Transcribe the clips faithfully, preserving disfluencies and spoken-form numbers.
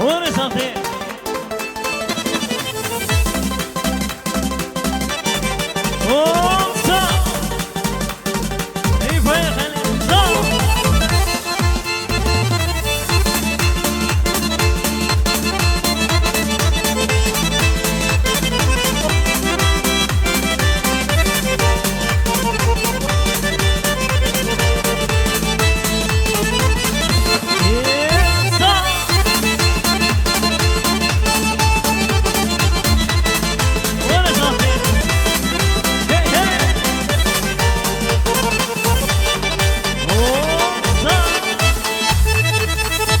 Ore sante. Onsa. Ey, fire, fire.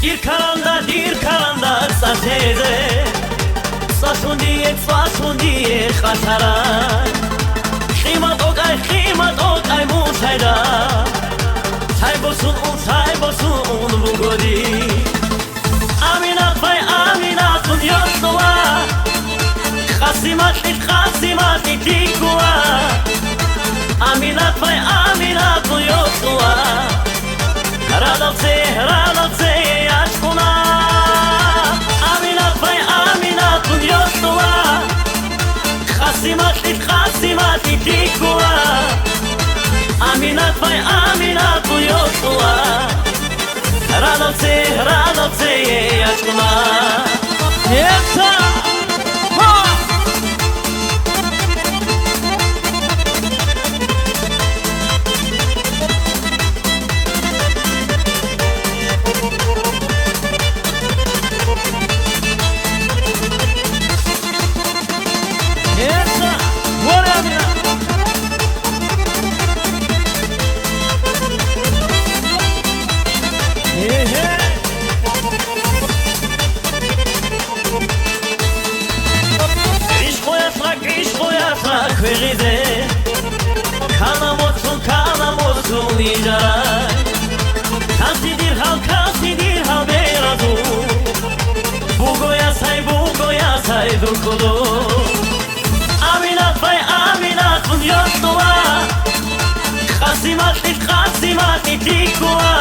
Дир каранда, дир каранда цӀа тезе, цӀалъун дие, цӀалъун дие къатарай. Къимат окӀай, къимат окӀай мун лъайда, цай босун ун, цай босун ун бугоди. Аминат бай, Аминатун йокьула, Къасиматли, Къасиматли диккула. Аминат бай, Аминатун йокьула. Радалце, радалце ячӀуна. Аминат бай, Аминатун йокьула. Къасиматли, Къасиматли диккула. Аминат бай, Аминатун йокьула. Радалце, радалце ячӀуна. Гьебца! Ха! Гьебца! Вора, Амина! Гье-гье! ГӀишкъуялъ ракӀ, гӀишкъуялъ ракӀ квегъизе, кана моцун, кана моцун инжарай. Касидир гьал, касидир гьал беразул, буго ясай, буго ясай дур кӀодо. Аминат бай, Аминатун йокьула. Къасиматли, Къасиматли диккула.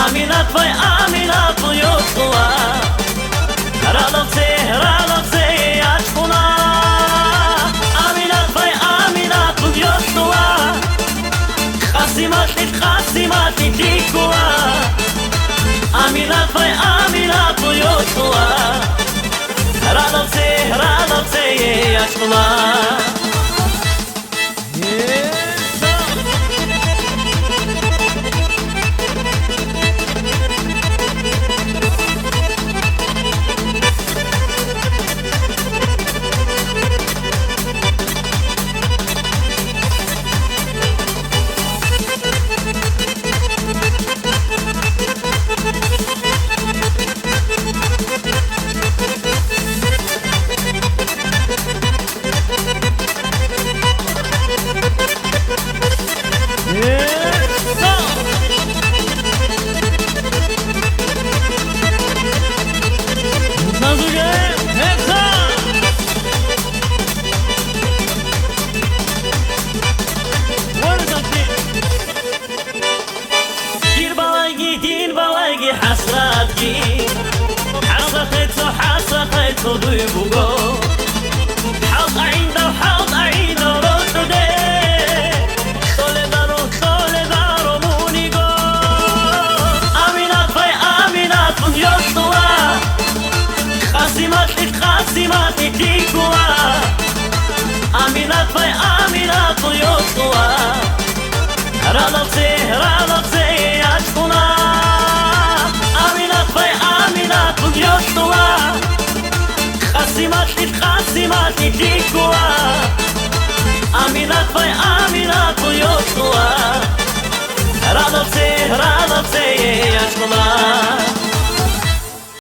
Аминат бай, Аминатун йокьула. Радалце, радалце ячӀуна. Аминат бай, Аминатун йокьула. Къасиматли, Къасиматли диккула. Аминат бай, Аминатун йокьула. Радалце, радалце ячӀуна. Дир балайги, дир балайги хӀасратги, хӀасратайцо, хӀасратайцо дуй буго. ХӀалтӀа гӀиндав, хӀалтӀа гӀиндав рокьуде, кьолебаро, кьолебаро муниго. Аминат бай, Аминатун йокьула, Къасиматли, Къасиматли диккула. Аминат бай, Аминатун йокьула. Радалце, радалце ячӀуна. Аминат бай, Аминатун йокьула. Къасиматли, Къасиматли диккула. Аминат бай, Аминатун йокьула. Радалце, радалце ячӀуна.